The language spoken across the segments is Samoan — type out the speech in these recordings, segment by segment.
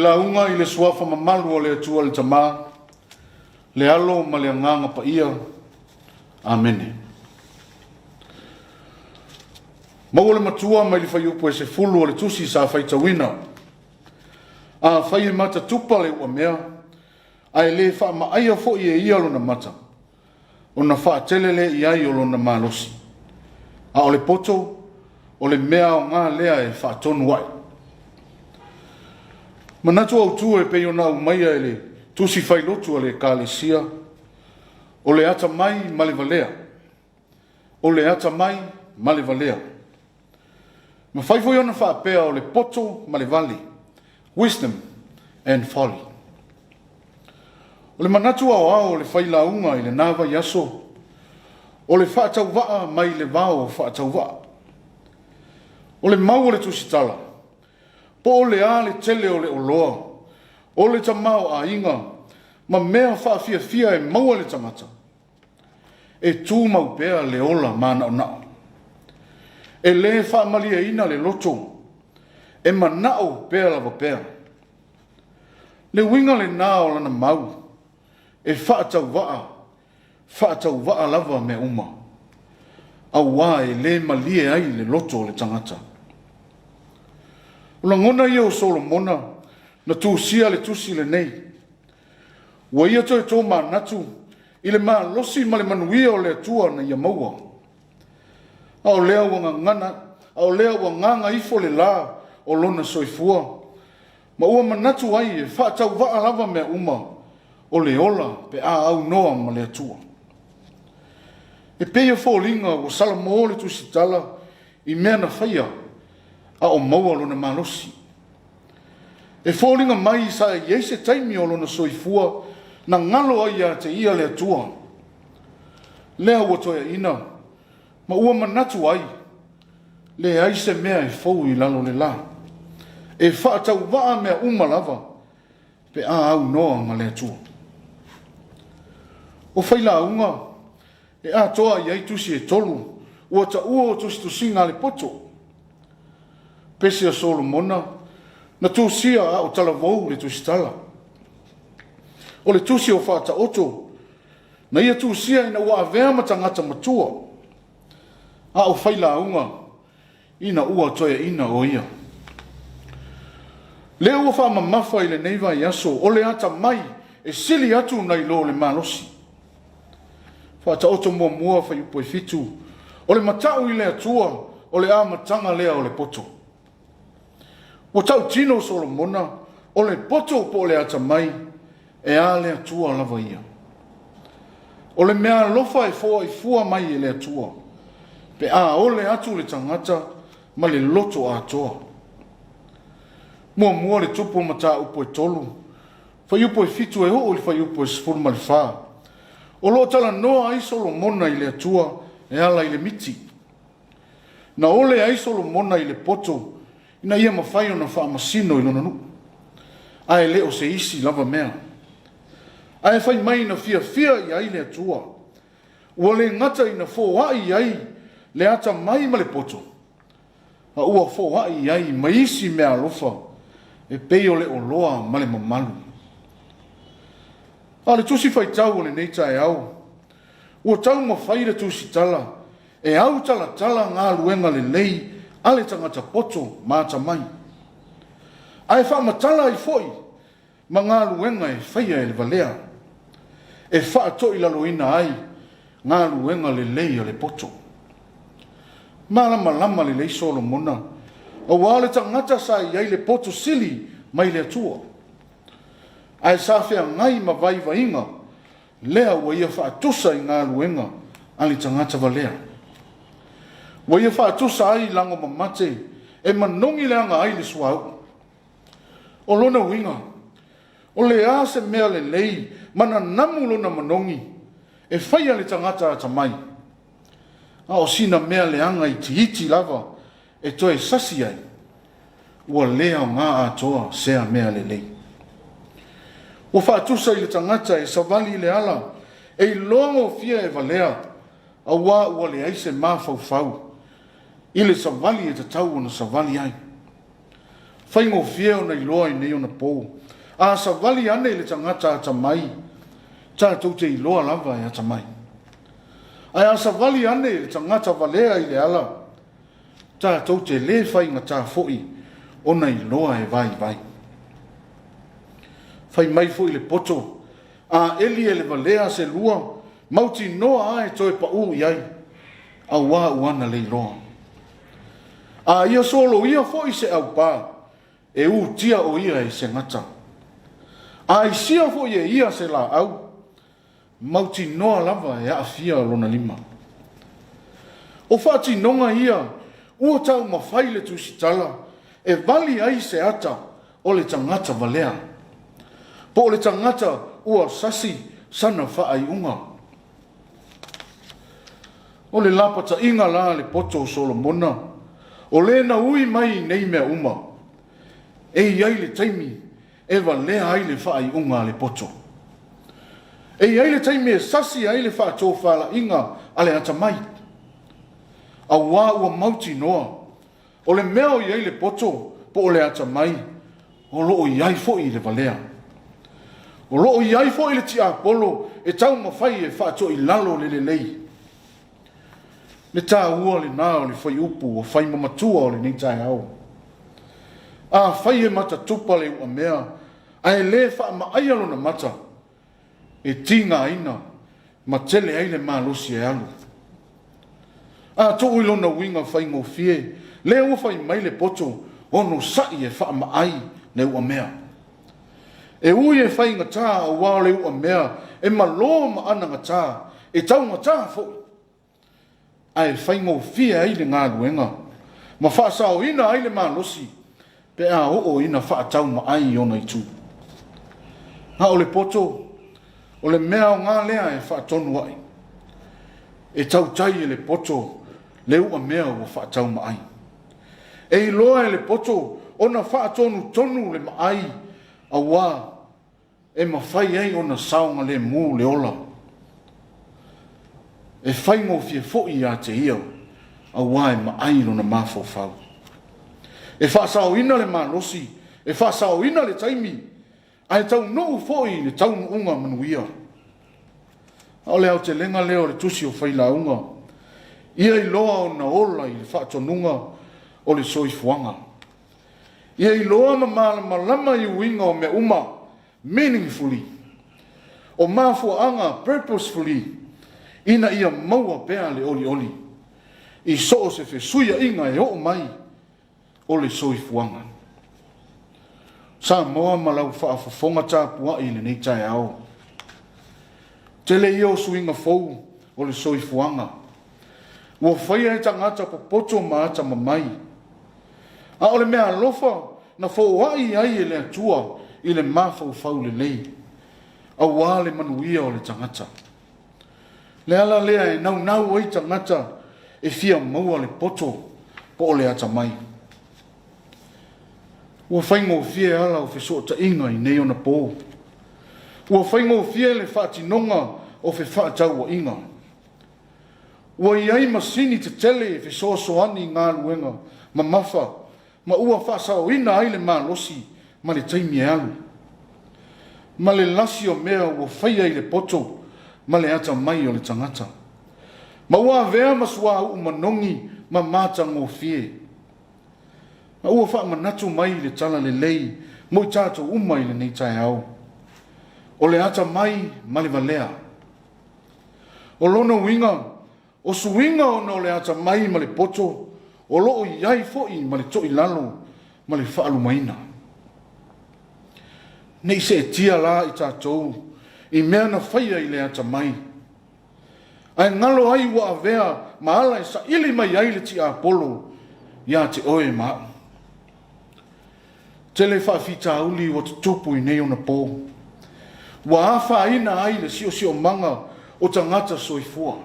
lauga i le suafa mamalu o le Atua le Tama, le Alo ma le Agaga Paia. Amene. Maua le matua mai le fuaiupu e 10 o le tusi sa faitauina. Afai e matatupa le uamea, ae le faamaaia foi e ia lona mata, ona faatele lea i ai o lona malosi. A o le poto, o le mea aoga lea e faatonu ai. Manatu autu e pei ona aumaia e le tusi failotu a le Ekalesia, o le atamai ma le valea. O le atamai ma le valea. Mafai foi ona faapea o le poto ma le vale, wisdom and folly. O le manatu aoao o le failauga i lena vaiaso, o le faatauvaa mai le vao faatauvaa. O le mau o le tusitala, po o le a le tele o le oloa, o le tamaoaiga ma mea faafiafia e maua e le tagata, e tumau pea le ola manaonao. E lē faamalieina le loto, e manao pea lava pea. Le uiga lena o lana mau, e faatauvaa, faatauvaa lava mea uma, auā e lē malie ai le loto o le tagata. O lagona ia o Solomona na tusia le tusi lenei. Ua ia toe tomanatu i le malosi ma le manuia o le Atua na ia maua. A o lea ua gagana, a o lea ua gaga ifo le lā o lona soifua, ma ua manatu ai e faatauvaa lava mea uma o le ola pe a aunoa ma le Atua. E pei e foliga ua salamo le tusitala i mea na faia a o maua lona malosi. E foliga mai sa i ai se taimi o lona soifua na galo ai ia te ia le Atua. Lea ua toeaina ma ua manatu ai, leai se mea e fou i lalo o le lā. E faatauvaa mea uma lava pe a aunoa ma le Atua. O failauga e atoa i ai tusi e 3 ua taua o tusitusiga a le poto. Pese a Solomona na tusia a o talavou le tusitala. O le tusi o Faataoto na ia tusia ina ua avea ma tagata matua, a o failauga ina ua toeaina o ia. Lea ua faamamafa i lenei vaiaso, o le atamai e sili atu nai lo le malosi. Faataoto muamua fuaiupu e 7, o le matau i le Atua o le amataga lea o le poto. Ua tautino Solomona, o le poto po o le atamai, e a le Atua lava ia. O le mea alofa e foaifua mai e le Atua, pe a ole atu le tagata ma le loto atoa. Muamua le tupu o mataupu e 3, fuaiupu e 7 e oo i le fuaiupu e 14. O lo o talanoa ai Solomona i le Atua e ala i le miti. Na ole ai Solomona i le poto ina ia mafai ona faamasino i lona nuu, ae le o se isi lava mea. Ae fai mai na fiafia i ai le Atua, ua le gata ina foai i ai le atamai ma le poto, a ua foai i ai ma isi mea alofa e pei o le oloa ma le mamalu. A o le tusi faitau o lenei taeao, ua taumafai le tusitala e autalatala galuega lelei a le tagata poto ma atamai, ae faamatala ai foi ma galuega e faia e le valea, e faatoilaloina ai galuega lelei a le poto. Malamalama lelei Solomona, auā o le tagata sa i ai le poto sili mai le Atua, ae sa feagai ma vaivaiga lea ua ia faatusa i galuega a le tagata valea. Ua ia faatusa ai lago mamate e manogi leaga ai le suauu. O lona uiga, o le a se mea lelei ma nanamu lona manogi e faia le tagata atamai, a o sina mea leaga itiiti lava e toe sasi ai, ua le aoga atoa sea mea lelei. Ua faatusa i le tagata e savali i le ala, e iloa gofie e valea, auā ua leai se mafaufau i le savali e tatau ona savali ai. Faigofie ona iloa i nei ona pou. A savali ane i le tagata atamai, tatou te iloa lava e atamai. Ae a savali ane i le tagata valea i le ala, tatou te lē faigata foi ona iloa e vaivai. Fai mai foi le poto, a eli e le valea se lua, mautinoa a e toe paū i ai, auā ua na leiloa. A ia soloia foi se aupā, e utia o ia i se gata. A aisia foi e ia se laau, mautinoa lava e aafia lona lima. O faatinoga ia ua taumafai le Tusitala e vali ai se ata o le tagata valea, po o le tagata ua sasi sana faaiuga. O le lapataiga la a le poto o Solomona, o le na ui mai i nei mea uma, e i ai le taimi e valea ai le faaiuga a le poto. E i ai le taimi e sasi ai le faatofalaiga a le atamai, auā ua mautinoa, o le mea o i ai le poto po o le atamai, o lo o i ai foi le valea. O lo o i ai foi le tiapolo e taumafai e faatoilalo le lelei. Le taua lena o le fuaiupu ua fai ma matua o lenei taeao. Afai e matatupa le uamea ae le faamaaia lona mata, e tigaina ma tele ai le malosi e alu. A tuu i lona uiga faigofie, lea ua fai mai le poto, onosai e faamaai le uamea. E ui e faigata aua o le uamea e malo ma anagata, e taugata foi, ae faigofie ai le galuega ma faasaoina ai le malosi pe a oo ina faataumaai i ona itu. A o le poto, o le mea aoga lea e faatonu ai. E tautai e le poto le uamea ua faataumaai. E iloa e le poto ona faatonutonu le maai auā e mafai ai ona saogalemu le ola. E faigofie foi ia te ia auā e maai lona mafaufau. E faasaoina le malosi, e faasaoina le taimi, ae taunuu foi i le taunuuga manuia. A o le aotelega lea o le tusi o Failauga, ia iloa ona ola i le faatonuga o le soifuaga. Ia iloa ma malamalama i uiga o mea uma, meaningfully, o mafuaaga, purposefully, ina ia maua pea le olioli i so o se fesuiaiga e oo mai o le soifuaga. Samoa ma lau faafofoga tapuai i lenei taeao. Tele ia o suiga fou o le soifuaga ua faia e tagata popoto ma atamamai, a o le meaalofa na foai ai e le Atua i le mafaufau lelei, auā le manuia o le tagata. Le ala lea e naunau ai tagata e fia maua le poto po o le atamai. Ua faigofie ala o fesootaiga i nei ona po. Ua faigofie le faatinoga o fefaatauaiga. Ua i ai masini tetele e fesoasoani i galuega mamafa ma ua faasaoina ai le malosi ma le taimi e alu, ma le lasi o mea ua faia i le poto ma le atamai o le tagata, ma ua avea ma suauu manogi ma matagofie, ma ua faamanatu mai le talalelei mo i tatou uma i lenei taeao, o le atamai ma le valea. O lona uiga, o suiga ona o le atamai ma le poto o lo o i ai foi ma le toilalo ma le faalumaina. Ne i seetia la i tatou i mea na faia i le atamai, ae galo ai ua avea ma ala e saili mai ai le tiapolo ia te oe ma a'u. Tele faafitauli ua tutupu i nei ona po, ua afaina ai le siosiomaga o tagata soifua,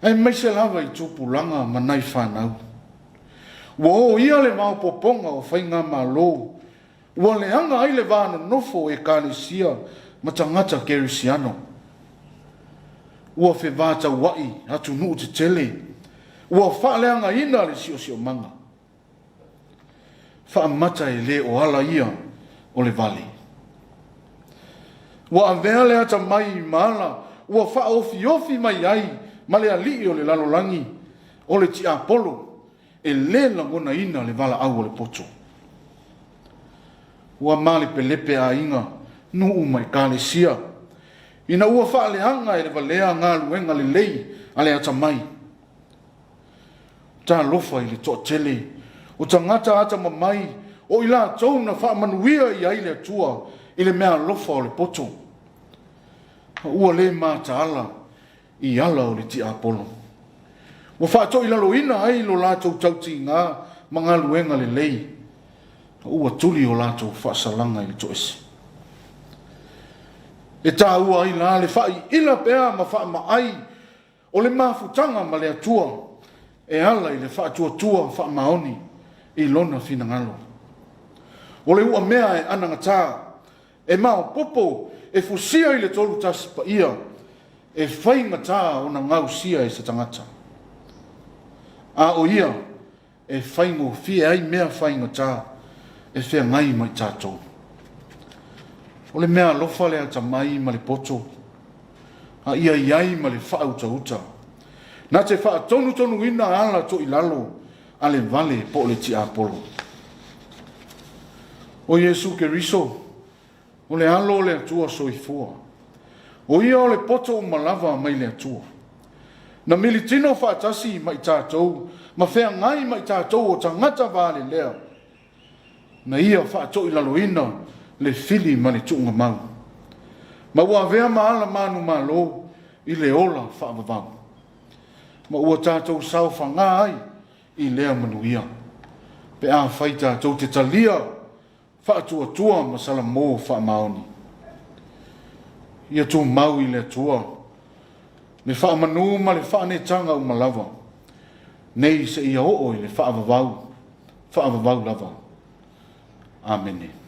aemaise lava i tupulaga ma nai fanau. Ua oia le maopoopoga o faigamalo, ua leaga ai le va nonofo o ekalesia ma tagata kerisiano. Ua fevataua'i atunuu tetele, ua faaleagaina le siosiomaga. Faamata e le o ala ia o le vale. Ua avea le atamai ma ala ua faaofiofi mai ai ma le alii o le lalolagi, o le tiapolo, e le lagonaina le valaau o le poto. Ua malepelepe aiga, nuu ma ekalesia, ina ua faaleaga e le valea galuega lelei a le atamai. Talofa i le toatele o tagata atamamai o i latou na faamanuia i ai le Atua i le meaalofa o le poto, ma ua le mataala i ala o le tiapolo. Ua faatoilaloina ai lo latou tautiga ma galuega lelei, ma ua tuli o latou faasalaga i le toese. E taua ai la le faaiila pea ma faamaai o le mafutaga ma le Atua e ala i le faatuatua faamaoni i Lona finagalo. O le uamea e anagata, e maopoopo, e fusia i le Tolutasi Paia, e faigata ona gausia e se tagata. A o ia e faigofie ai mea faigata e feagai ma i tatou. O le meaalofa le atamai ma le poto, a ia i ai ma le faautauta, na te faatonutonuina ala toilalo a le vale po o le tiapolo. O Iesu Keriso, o le Alo o le Atua soifua, o ia o le poto uma lava mai le Atua. Na militino faatasi ma i tatou, ma feagai ma i tatou o tagata valelea, na ia faatoilaloina le fili ma le tuugamau, ma ua avea ma ala manumalo i le ola faavavau, ma ua tatou saofaga ai i lea manuia, pe afai tatou te talia faatuatua ma salamo faamaoni. Ia tumau i le Atua le faamanu ma le faaneetaga uma lava, nei seia oo i le faavavau, faavavau lava. Amene.